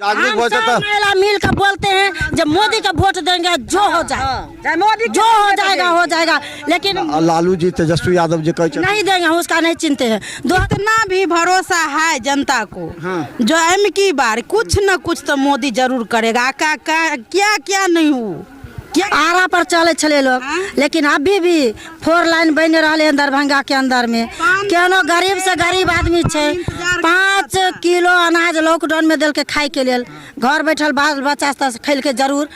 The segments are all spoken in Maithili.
जागरूक हम भऽ सब जेतै। महिला मिल के बोलते हैं जब मोदी का वोट देंगे, जो हो जाए, चाहे मोदी जो हो जाएगा हो जाएगा, लेकिन आ लालू जी तेजस्वी यादव जे कहै छथिन नहीं देंगे हम, उसका नहीं चिनते हैं। दो इतना भी भरोसा है जनता को जो एम की बार कुछ न कुछ तो मोदी जरूर करेगा। का, का, क्या क्या नहीं हो क्या। आरा पर चले छले लोग, लेकिन अभी भी फोर लाइन बनि रहलै हन दरभंगा के अंदर में। केहनो गरीब से गरीब आदमी छै, 5 किलो अनाज लॉकडाउन में देलकै खाय के लेल, घर बैठल बाल बच्चा सब खेलकै जरूर।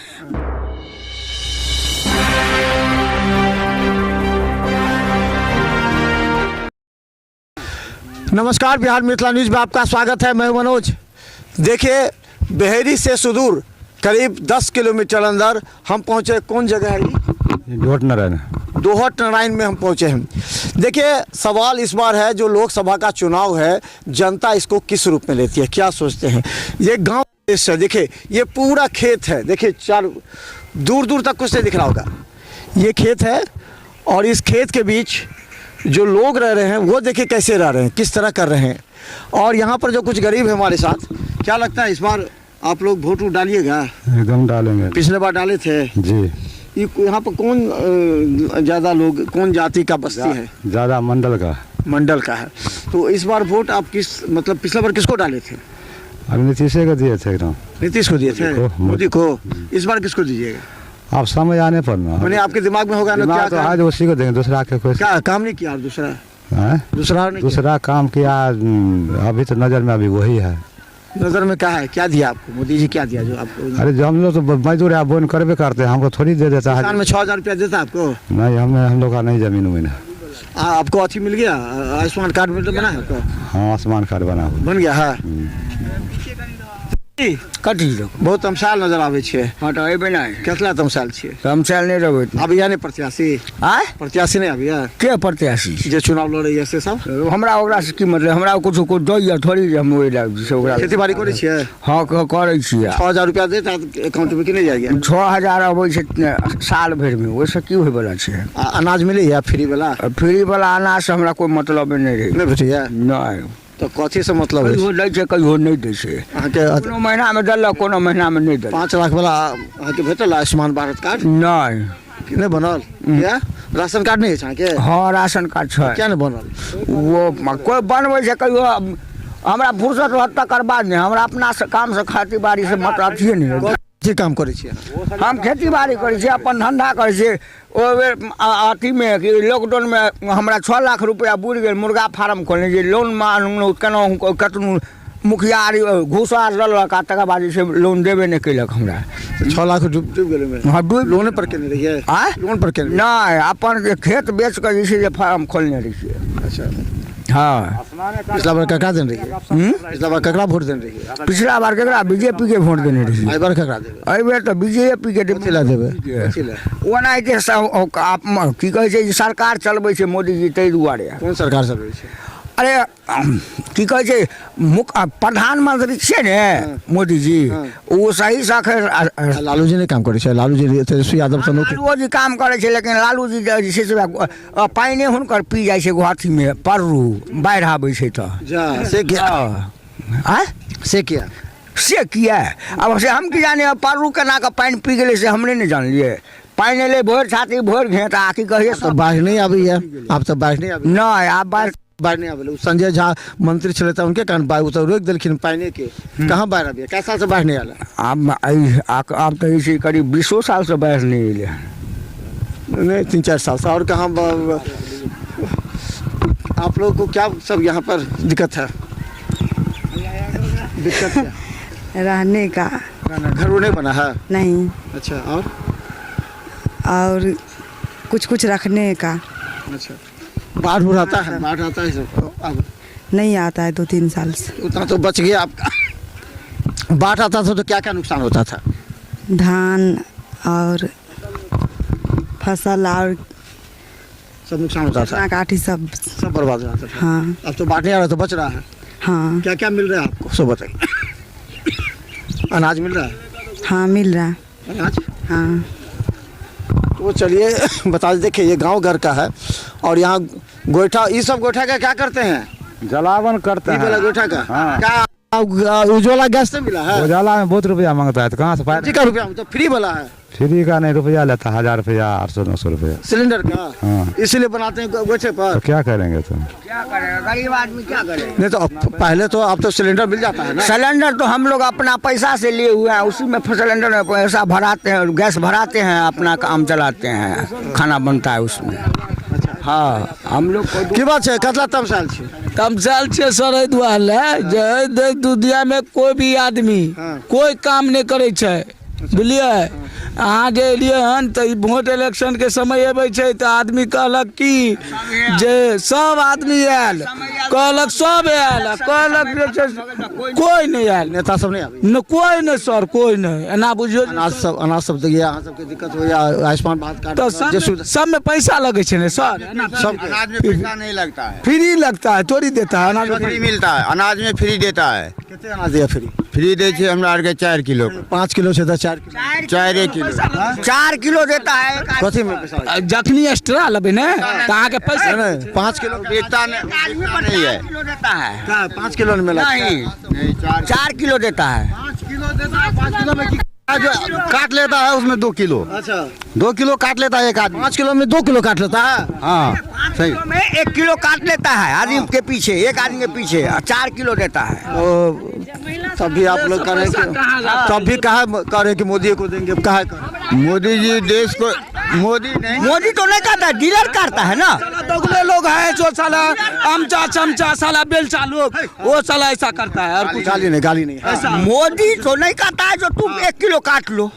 नमस्कार, बिहार मिथिला न्यूज़ में आपका स्वागत है। मैं मनोज। देखिए, बहेरी से सुदूर करीब 10 किलोमीटर अंदर हम पहुंचे। कौन जगह है ये? दोहट नारायण। दोहट नारायण में हम पहुंचे हैं। देखिए, सवाल इस बार है जो लोकसभा का चुनाव है, जनता इसको किस रूप में लेती है, क्या सोचते हैं। ये गांव है, देखिए ये पूरा खेत है। देखिए, चार दूर दूर तक कुछ नहीं दिख रहा होगा, ये खेत है और इस खेत के बीच जो लोग रह रहे हैं वो देखिए कैसे रह रहे हैं, किस तरह कर रहे हैं। और यहाँ पर जो कुछ गरीब है हमारे साथ, क्या लगता है इस बार आप लोग वोट वोट डालिएगा? एकदम डालेंगे। पिछले बार डाले थे? जी। ये यहाँ पर कौन ज़्यादा लोग, कौन जाति का बस्ती है? ज़्यादा मंडल का। मंडल का है। तो इस बार वोट आप किस, मतलब पिछले बार किसको डाले थे? अब नीतीशे को दिए थे एकदम। नीतीश को दिए थे? को, मोदी को। इस बार किसको दीजिएगा? आप समय आने पर ना। मैंने आपके दिमाग में होगा ना। दिमाग क्या तो काम, आज उसी को देंगे, दूसरा के कोई क्या काम नहीं किया दूसरा? हैं? दूसरा नहीं किया? दूसरा काम किया, अभी तो नज़र में अभी वही है। नज़र में क्या है? क्या दिया आपको मोदी जी, क्या दिया जो आपको? अरे जो हम लोग तो मजदूर है, बोन करबे करते हैं, हमको थोड़ी दे देता किसान है। में 6000 रुपया देता आपको? नहीं, हमें हम लोग का नहीं जमीन उमीन है। आपको अथी मिल गया, आयुष्मान कार्ड मिल बना है आपको? हाँ, आयुष्मान कार्ड बना हुआ। बन गया है। कथी लोग बहुत तमसाल नजर आबै छै। हँ तऽ अयबै नहि। केतना तमसाल छियै? तमसायल नहि रहबै। आबैया नहि प्रत्याशी? आँय? प्रत्याशी नहि आबैया? के प्रत्याशी? जे चुनाव लड़ैया से सब। हमरा ओकरासँ की मतलब? हमरा किछु कोइ दैया थोड़ी जे हम ओहि लए से ओकरा। खेती बाड़ी करै छियै? हँ, करै छियै। 6000 रुपया देत अकाउंट में कि नहि जाइया? 6000 अबै छै साल भरिमे, ओहिसँ की होइवला छै? आ अनाज मिलैया फ्री वाला? फ्री वाला अनाजसँ हमरा कोइ मतलबे नहि रहै। नहि भेटैया? नहि। तऽ कथी से मतलब कहियो अछि? दै छै, कहियो नहि दै छै। अहाँके कोनो महीनामे देलक, कोनो महीनामे नहि देलक। 5 लाख वाला अहाँके भेटल आयुष्मान भारत कार्ड? नहि। कि नहि बनल? किया? राशन कार्ड नहि अछि अहाँके? हँ, राशन कार्ड छै। किया नहि बनल? ओ कोइ बनबै छै कहियो, हमरा फुर्सत रहत तकर बाद ने। हमरा अपना से कामसँ, खेती बाड़ीसँ मतलब अथिए नहि रहत। की काम करै छियै अहाँ? हम खेती बाड़ी करै छियै, अपन धन्धा करै छियै। ओहि बेर अथीमे कि लॉकडाउनमे हमरा 6 लाख रुपैआ बुड़ि गेल। मुर्गा फार्म खोलने जे लोनमे अनलहुँ, केनाहु कतनो मुखिया आर घूस आर लेलक आ तकर बाद जे छै लोन देबे नहि केलक हमरा। 6 लाख डूबि गेल ओहिमे? हँ, डूबि। लोने पर केने रहियै? आँय? लोन पर केने? नहि, अपन जे खेत बेच कऽ जे छै जे फार्म खोलने रहियै। अच्छा। हँ। पिछला बार ककरा देने रहियै? पिछला बार ककरा वोट देने रहियै? पिछला बार केकरा? बीजेपी के वोट देने रहियै। एहि बार ककरा देबै? एहि बेर तऽ बीजेपी के कथी लए देबै? कथी लए? ओनाहिते सब की कहै छै जे सरकार चलबै छै मोदीजी, ताहि दुआरे। कोन सरकार चलबै छै? अरे, की कहै छै, मुख्य प्रधानमंत्री छियै ने मोदीजी, ओ सही से अखन आ लालू जी नहि काम करै छै? लालू जी तेजस्वी यादव सब नौकरी लालूओ जी काम करै छै, लेकिन लालू जी जे छै से पानिए हुनकर पी जाइ छै अथीमे, पड़रू बाढ़ि आबै छै तऽ। जा, से किया? आँय? से किया? से किया आब से हम की जानी। पड़रू केना कऽ पानि पी गेलै से हमरे नहि जानलियै। पानि एलै भरि छाती भरि घेँट आ की कहियै। तऽ बाढ़ि नहि आबैया आब? तऽ बाढ़ि नहि आबैया? नहि, आब बाढ़ि बाढ़ि नहि आबै। संजय झा मंत्री छलै तऽ उनके कारण बाढ़ि ओ तऽ रोकि देलखिन पानिके। कहाँ बाढ़ि आबैया? कए सालसँ बाढ़ि नहि आयल? आब आब तऽ जे छै करीब 20 सालसँ बाढ़ि नहि एलै हन। नहीं, 3-4 साल से। और कहाँ आप लोग को क्या सब यहाँ पर दिक्कत है? दिक्कत क्या? रहने का। ना, ना, घर वो नहीं बना है? नहीं। अच्छा, और कुछ कुछ रखने का। अच्छा, बाढ़ उड़ आता है? बाढ़ आता है सब अब? नहीं आता है 2-3 साल से। उतना तो बच गया आपका। बाढ़ आता था तो क्या क्या नुकसान होता था? धान और फसल और सब नुकसान होता था। काठी सब। सब बर्बाद हो जाता था। हाँ। अब तो बाढ़ नहीं आ रहा तो बच रहा है? हाँ। क्या क्या मिल रहा है आपको, सब बताइए। अनाज मिल रहा है? हाँ, मिल रहा है। अनाज? हाँ। तो चलिए बता दें, देखिए ये गांव घर का है और यहाँ गोईठा, ये सब गोईठा का क्या करते हैं? जलावन करते ये वाला हैं। गोईठा का? हाँ। क्या उज्ज्वला गैस नहीं मिला है? उजाला में बहुत रुपया मांगता है, तो कहाँ से जी पाए? का रुपया तो फ्री वाला है। फ्री का नहीं, रुपया लेता है, 1000 रुपया, 800 900 रुपया। सिलेंडर का? हाँ। इसीलिए बनाते हैं गोइठे पर। तो क्या करेंगे तुम? क्या करेगा गरीब आदमी, क्या करेगा? नहीं तो अब पहले तो अब तो सिलेंडर मिल जाता है ना? सिलेंडर तो हम लोग अपना पैसा से लिए हुए हैं, उसी में सिलेंडर में पैसा भराते हैं, गैस भराते हैं, अपना काम चलाते हैं, खाना बनता है उसमें। हाँ, हम लोग को की बात छै, कतला तमसाल छी? तमसाल छै सर, एहि दुआरे जे एहि देश दुनियामे कोइ भी आदमी कोइ काम नहि करै छै, बुझलियै? अहाँ जे एलियै हन तऽ ई वोट इलेक्शनके समय अबै छै तऽ आदमी कहलक कि जे सब आदमी आयल, कहलक सब आयल आ कहलक जे छै कोइ नहि आयल। नेता सब नहीं आबै? नहि, कोइ नहि सर, कोइ नहि, एना बुझियौ जे- अनाज सब दैया, अहाँ सबके दिक्कत होइया? आयुष्मान भारत कार्ड तऽ जे सबमे सुविधा सबमे पैसा लगै छै ने सर, एना सबके? अनाज में पैसा नहीं लगता है। फ्री लगता है, थोड़ी देता है अनाज। फ्री मिलता है, अनाज में फ्री देता है। कते अनाज दिया फ्री? फ्री दै छै हमरा आरके 4 किलो। 5 किलो छै तऽ 4 किलो? 4 किलो। 4 किलो देता है एक आदमी। कथी में पैसा लगै? जखनी एक्स्ट्रा लेबै ने तऽ अहाँके पैसा छै? नहीं, 5 किलो। बिकता नहीं, आदमी पर नहीं है। 4 किलो देता है। का 5 किलो नहीं मिला? नहीं। नहीं, चार। 4 किलो देता है। 5 किलो में की? जो काट लेता है उसमें 2 किलो। 2 किलो काट लेता है एक आदमी। 5 किलो में 2 किलो काट लेता है? हाँ, सही। किलो में 1 किलो काट लेता है आदमी के पीछे, एक आदमी के पीछे, और 4 किलो देता है। तो तब भी आप लोग कह रहे हैं कि, तब भी कहा कह रहे हैं कि मोदी को देंगे, कहा कह रहे हैं? मोदी जी देश को, मोदी नहीं। मोदी तो नहीं काटता, डीलर काटता है ना। साला दोगले लोग हैं जो साला आमचा चमचा साला बेलचा लोग, वो साला ऐसा करता है और कुछ गाली नहीं, गाली नहीं। ऐसा। मोदी तो नहीं कहता है जो तुम 1 किलो काट लो।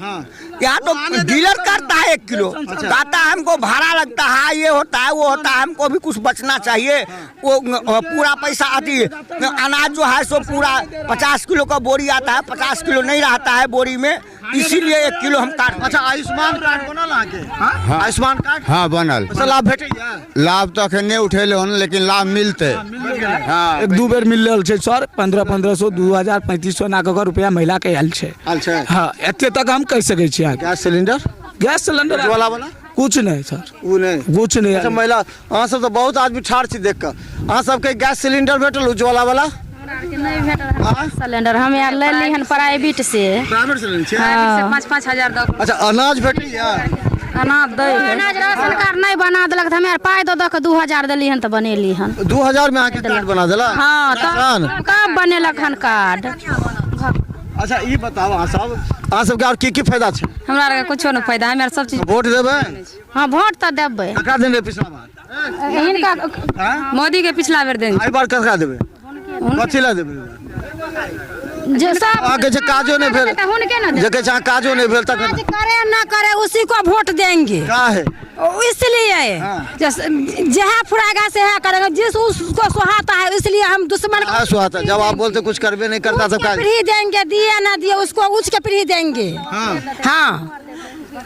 यहाँ तो डीलर काटता है, 1 किलो काटता है। हमको भाड़ा लगता है, ये होता है, वो होता है, हमको भी कुछ बचना चाहिए। वो पूरा पैसा अति अनाज जो है सो पूरा 50 किलो का बोरी आता है, 50 किलो नहीं रहता है बोरी में, इसीलिए 1 किलो हम काट। अच्छा, आयुष्मान कार्ड बनल अहाँके? आयुष्मान कार्ड? हाँ, बनल। पैसा लाभ भेटैया? लाभ तो अखन नहीं उठेले हन, लेकिन लाभ मिलते, हाँ। एक दू बेर मिल रहल छै सर, 1500 1500, 2000, 3500 एना कऽ कऽ रुपया महिला के आयल छै। आयल छै? हाँ, एते तक हम कहि सकै छी अहाँके। Gas cylinder? Gas cylinder? Ujjwala वाला? कुछ नहि सर। ओ नहि? कुछ नहि। अच्छा, महिला अहाँ सब तऽ बहुत आदमी ठाढ़ छी देख कऽ, अहाँ सबके गैस सिलेंडर भेटल उज्ज्वला वाला? नहि भेटल सिलेंडर, हम यार ले ली हन प्राइवेट से। प्राइवेट से लेने छियै? हाँ। 5-5 हजार दऽ अच्छा, अनाज भेटैया? अनाज दै अनाज राशन कार्ड नहि बना देलक तऽ हमे आर पाइ दऽ दऽ कऽ 2000 देली हन तऽ बनेली हन। 2000 में अहाँके कार्ड बना देला? हँ। राशन? तब कब बनेलक हन कार्ड। अच्छा, ई बताउ अहाँ सबके आओर की की फायदा छै? हमरा आरके कुछो नहि फायदा, हमे आर सब चीज। वोट देबै? हँ, वोट तऽ देबै। ककरा देने रहे पिछला बार? हिनका, मोदी के पिछला बेर देने। एहि बार ककरा देबै? कथी लए देबै? जे सब अहाँके जे काजो नहि भेल। तऽ हुनके ने। जे कहै छै अहाँ काजो नहि भेल तखन? काज करे न करे, उसी को वोट देंगे। का है? इसलिए जहाँ फुराएगा से है करेंगे, जिस उसको सुहाता है, इसलिए हम दुश्मन कहाँ सुहाता? जब आप बोलते कुछ करबे नहीं करता सब के काज। फ्री देंगे, दिए ना दिए, उसको उच के फ्री देंगे। हाँ,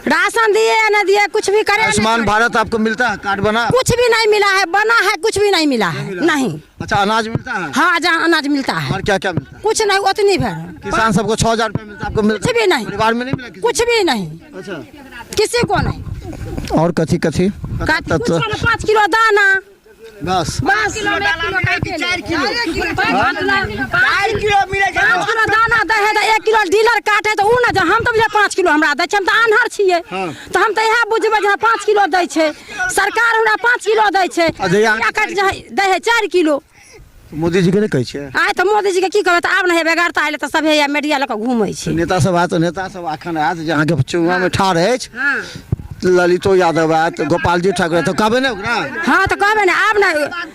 राशन दिए या ना दिए, कुछ भी करे ना आयुष्मान करे। भारत आपको मिलता है? कार्ड बना? कुछ भी नहीं मिला है, बना है, कुछ भी नहीं मिला है, नहीं। अच्छा, अनाज मिलता है? हाँ, जहाँ अनाज मिलता है। और क्या क्या मिलता है? कुछ नहीं, उतनी भर। किसान सबको 6000 रुपये मिलता है, आपको मिलता? कुछ भी नहीं। परिवार में नहीं मिला किसी? कुछ भी नहीं। अच्छा। किसी को नहीं। और कथी कथी? कथी? कुछ नहीं, 5 किलो दाना। बस? बस। 4 किलो मिले छै। 5 किलो दाना दै है तऽ 1 किलो डीलर काटे तऽ ओ ने जे हम तऽ बुझै 5 किलो हमरा दै छै, हम तऽ आन्हर छियै, तऽ हम तऽ इएह बुझबै जे 5 किलो दै छै सरकार, हमरा 5 किलो दै छै। आ जहिया- या काटि दै है 4 किलो। मोदी जी के नहि कहै छियै? आइ तऽ मोदीजी के की कहबै, तऽ आब ने हे बेगरता एलै तऽ सभे या मीडिया लऽ कऽ घूमै छै। नेता सब आयत, नेता सब एखन आयत जे अहाँके चुनावमे ठाढ़ अछि, ललितो यादव आयत, गोपालजी ठाकुर आयत, तऽ कहबै ने ओकरा? हाँ, तऽ कहबै ने, आब ने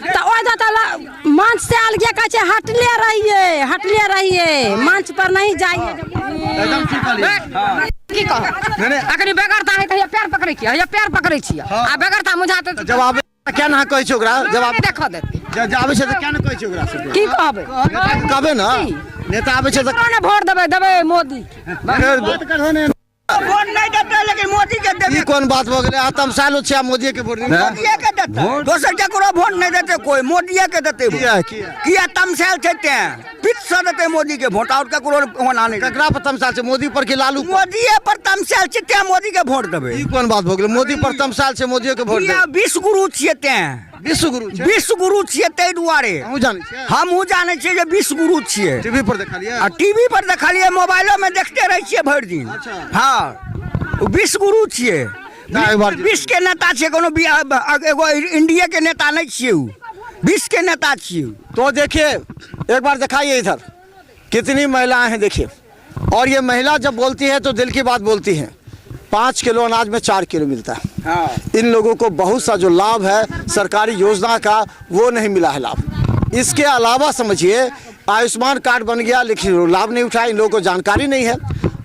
तऽ ओहि दऽ तऽ मंच से अलगे कहै छै, हटले रहिए, हटले रहिए, मंच पर नहीं जाइए। एकदम ठीक कहलियै। की कहब? नहि नहि। अखनी बेगरता है तऽ हैया पैर पकड़ै छियै, हैया पैर पकड़ै छियै आ बेगरता मुझा तऽ जब आबै क्या ना कहै छै ओकरा? जब नहि देखऽ देतै। जब आबै छै तऽ क्या ने कहै छै ओकरा सबके? की कहबै? नेता कहबै ने, नेता आबै छै तऽ। केकरो ने वोट देबै, देबै मोदी। वोट नहीं देते, लेकिन मोदी के देते। ई कोन बात भऽ गेलै? अहाँ तमसालो छियै आ मोदीए के वोट देबै? मोदीए के देते, दोसर केकरो वोट नहीं देते कोई, मोदीए के देते वोट। किया, किया? किया तमसायल छै तें पित से देते मोदी के वोट, और केकरो होना नहीं। ककरा पर तमसाल छै, मोदी पर कि लालू पर? मोदीए पर तमसायल छै तें मोदी के वोट देबै। ई कोन बात भऽ गेलै? मोदी पर तमसाल छै, मोदीए के वोट किया देबै? विश्व गुरु छियै तें। विश्व गुरु छै। विश्व गुरु छियै ताहि दुआरे। अहूँ जानै छियै? हमहूँ जानै छियै जे विश्व गुरु छियै। टीवी पर देखलियै? आ टीवी पर देखलियै, मोबाइलो में देखते रहै छियै भरि दिन। हँ, ओ विश्व गुरु छियै। नहि, एक बार विश्व के नेता छियै, कोनो एगो इंडिया के नेता नहि छियै, उ विश्व के नेता छियै उ। तो देखिए एक बार दिखाइए इधर कितनी महिलाएं हैं, देखिए। और ये महिला जब बोलती है तो दिल की बात बोलती है। 5 किलो अनाज में 4 किलो मिलता है। इन लोगों को बहुत सा जो लाभ है सरकारी योजना का वो नहीं मिला है लाभ। इसके अलावा समझिए आयुष्मान कार्ड बन गया लेकिन लाभ नहीं उठाया, इन लोगों को जानकारी नहीं है।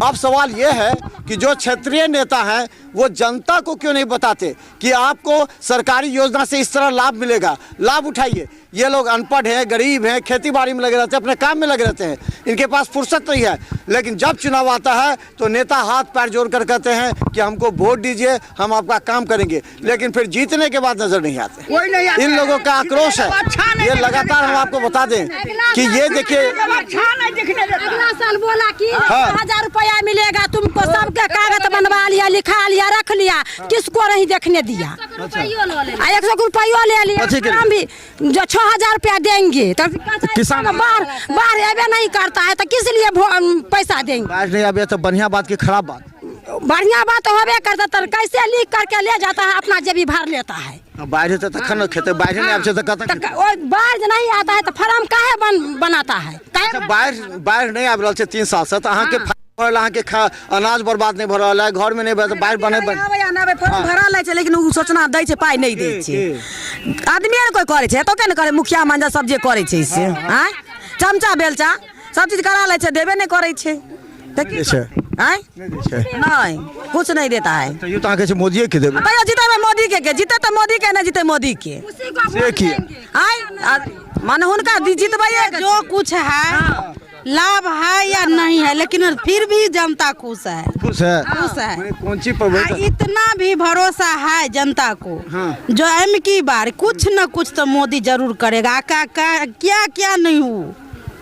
अब सवाल ये है कि जो क्षेत्रीय नेता हैं वो जनता को क्यों नहीं बताते कि आपको सरकारी योजना से इस तरह लाभ मिलेगा, लाभ उठाइए। ये लोग अनपढ़ हैं, गरीब हैं, खेती बाड़ी में लगे रहते हैं, अपने काम में लगे रहते हैं, इनके पास फुर्सत नहीं है। लेकिन जब चुनाव आता है तो नेता हाथ पैर जोड़ कर कहते हैं कि हमको वोट दीजिए, हम आपका काम करेंगे, लेकिन फिर जीतने के बाद नजर नहीं आते। कोई नहीं आता। इन लोगों का आक्रोश है। अच्छा नहीं ये दिखने लगातार हम देता। आपको बता दें कि ये देखिए, अच्छा नहीं दिखने देता। अगला साल बोला कि हाँ। 1000 रुपया मिलेगा तुमको, सबके कागज बनवा लिया, लिखा लिया, रख लिया, किसको नहीं देखने दिया। आ 100 रुपयो ले लिया। कथी के लिए? हम भी जो 6000 रुपया देंगे तो किसान बाहर बाहर एबे नहीं करता है तो किस लिए पैसा देंगे? बाढ़ नहीं आवे तो बढ़िया बात की खराब बात? बढ़िया बात होबे करता तो कैसे लिख करके ले जाता है, अपना जेबी भर लेता है। बाढ़ हेतै तखन ने खेतै, बाढ़ि नहि आबै छै तऽ कतऽ तो बाढ़ नहीं आता है तो फार्म काहे बनाता है? काहे अच्छा, बाढ़ि नहि आबि रहल छै 3 साल से, तऽ अहाँके भरल, अहाँके अनाज बर्बाद नहि भऽ रहल है, घरमे नहि भऽ, बाढ़ि बने आबै आ नहि आबै, फॉर्म भरल रहै छै लेकिन ओ सोचना दै छै, पाइ नहि दै छै। आदमीए ने कोइ करै छै, एतऽ के ने करै, मुखिया मांजर सब जे करै छै से, आँय चमचा बेलचा सब चीज करा लै छै, देबे नहि करै छै। तऽ की दै छै। आँय? नहि दै छै। नहि, कुछ नहीं देता है। तैयो तऽ अहाँ कहै छै मोदिये के देबै। तैयो जीतेबै मोदी के, के जीते तऽ मोदी के, नहि जीते मोदी के। से किया? आँय? माने हुनका जीतबैये के जो कुछ है लाभ है या नहीं है, लेकिन फिर भी जनता खुश है। खुश है? खुश है। माने कौन चीज पर वोट? इतना भी भरोसा है जनता को, जो एम की बार कुछ न कुछ तो मोदी जरूर करेगा। का, का, क्या क्या नहीं हो,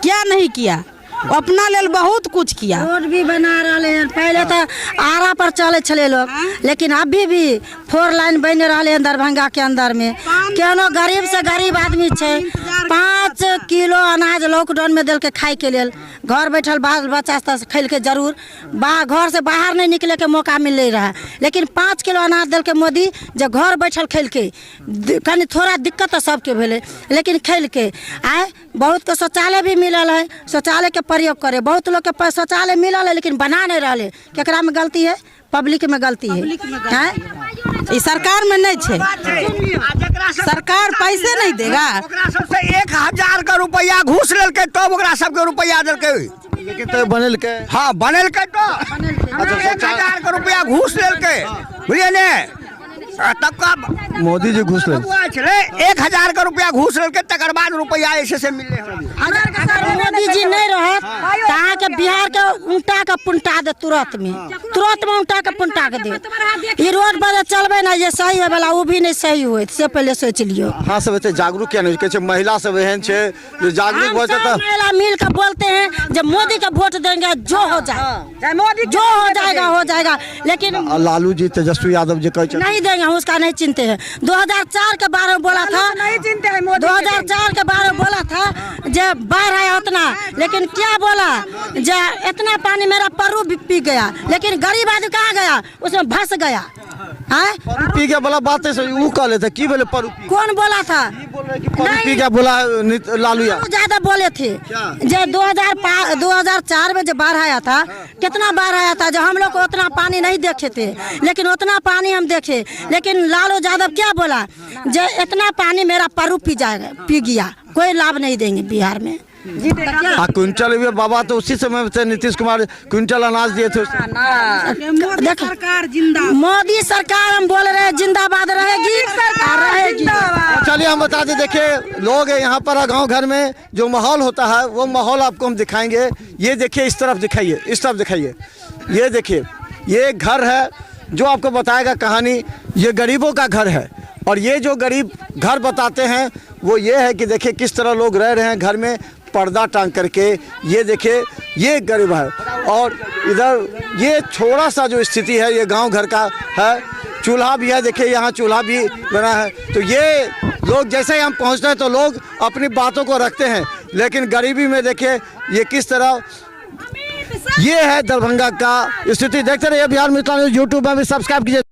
क्या नहीं किया, अपना लेल बहुत कुछ किया। रोड भी बना रहे हैं। पहले तो आरा पर चले छले लोग, लेकिन अभी भी 4 लाइन बन रहे हैं दरभंगा के अंदर में। केनो गरीब से गरीब आदमी छै, 5 किलो अनाज लॉकडाउन में देलकै खाय के लेल, घर बैठल बाल बच्चा सब खेलके जरूर, घर से बाहर नहीं निकले के मौका मिल रहा है, लेकिन 5 किलो अनाज देलकै मोदी जे घर बैठल खेलके। कनि थोड़ा दिक्कत तो सबके भेलै, लेकिन खेलके। आय बहुत के शौचालय भी मिलल है, शौचालय के प्रयोग करे, बहुत लोग के शौचालय मिलल है लेकिन बना नहीं रहे। केकरा में गलती है? पब्लिक में गलती है। हैं? ई सरकार में नहीं छै, सरकार पैसे नहीं देगा। ओकरा सबसे 1000 का रुपया घूस लेलकै तब ओकरा सबके रुपया देलकै। लेकिन तो बनेलकै। हाँ बनेलकै तो। 1000 का रुपया घूस लेलकै, बुझलियै ने? आ तब का मोदी जी घूस लेलकै। बबुआ छलै, 1000 का रुपया घूस लेलकै, तकर बाद रुपया जे छै से मिललै हमरा। अगर मोदी जी नहीं रहत तऽ अहाँके बिहार के उल्टा के पुनटा दे, तुरंत में, तुरंत में उल्टा के पुनटा के दे। ई रोड पर जे चलबै ने, जे सही होय वाला ओ भी नहीं सही होयत, से पहिले सोचि लियौ। अहाँ सब एते जागरूक किया नहीं कहै छै? महिला सब एहन छै जे जागरूक हम भऽ जेतै सब तऽ महिला मिल के बोलते हैं जब मोदी के वोट देंगे, जो हो जाए, चाहे मोदी के जो हो जाएगा हो जाएगा, लेकिन आ लालू जी तेजस्वी यादव जी कहै छथिन नहीं देंगे, हम उसका नहीं चिंते हैं। 2004 के बारे में बोला था, नहीं चिंते हैं मोदी के 2004 के बारे में बोला था जब बाढ़ आया उतना, लेकिन क्या बोला जो इतना पानी मेरा परू भी पी गया, लेकिन गरीब आदमी कहाँ गया, उसमें फंस गया। हाँ? परू पी गया वाला बात है, ऊ कहले थे की बोले परू पी? कौन बोला था? परू पी गया बोला लालू यादव। लालू ज्यादा बोले थे जो 2004 में जो बाढ़ आया था, कितना बाढ़ आया था, जो हम लोग को उतना पानी नहीं देखे थे, लेकिन उतना पानी हम देखे। लेकिन लालू यादव क्या बोला, जो इतना पानी मेरा परू पी जाएगा, पी गया, कोई लाभ नहीं देंगे बिहार में। आ क्विंटल भी बाबा तो उसी समय से नीतीश कुमार क्विंटल अनाज दिए थे। मोदी देख, सरकार जिंदा, मोदी सरकार हम बोल रहे हैं जिंदाबाद रहेगी और रहेगी। तो चलिए हम बता दें, देखिए लोग हैं यहाँ पर, गांव घर में जो माहौल होता है वो माहौल आपको हम दिखाएंगे। ये देखिए इस तरफ दिखाइए, इस तरफ दिखाइए, ये देखिए ये घर है जो आपको बताएगा कहानी। ये गरीबों का घर है और ये जो गरीब घर बताते हैं वो ये है कि देखिए किस तरह लोग रह रहे हैं घर में पर्दा टांग करके। ये देखिए ये गरीब है और इधर ये थोड़ा सा जो स्थिति है ये गांव घर का है। चूल्हा भी है, देखिए यहाँ चूल्हा भी बना है। तो ये लोग जैसे ही हम पहुंचते हैं तो लोग अपनी बातों को रखते हैं, लेकिन गरीबी में देखिए ये किस तरह ये है दरभंगा का स्थिति। देखते रहिए बिहार मिथिला न्यूज़, यूट्यूब में भी सब्सक्राइब कीजिए।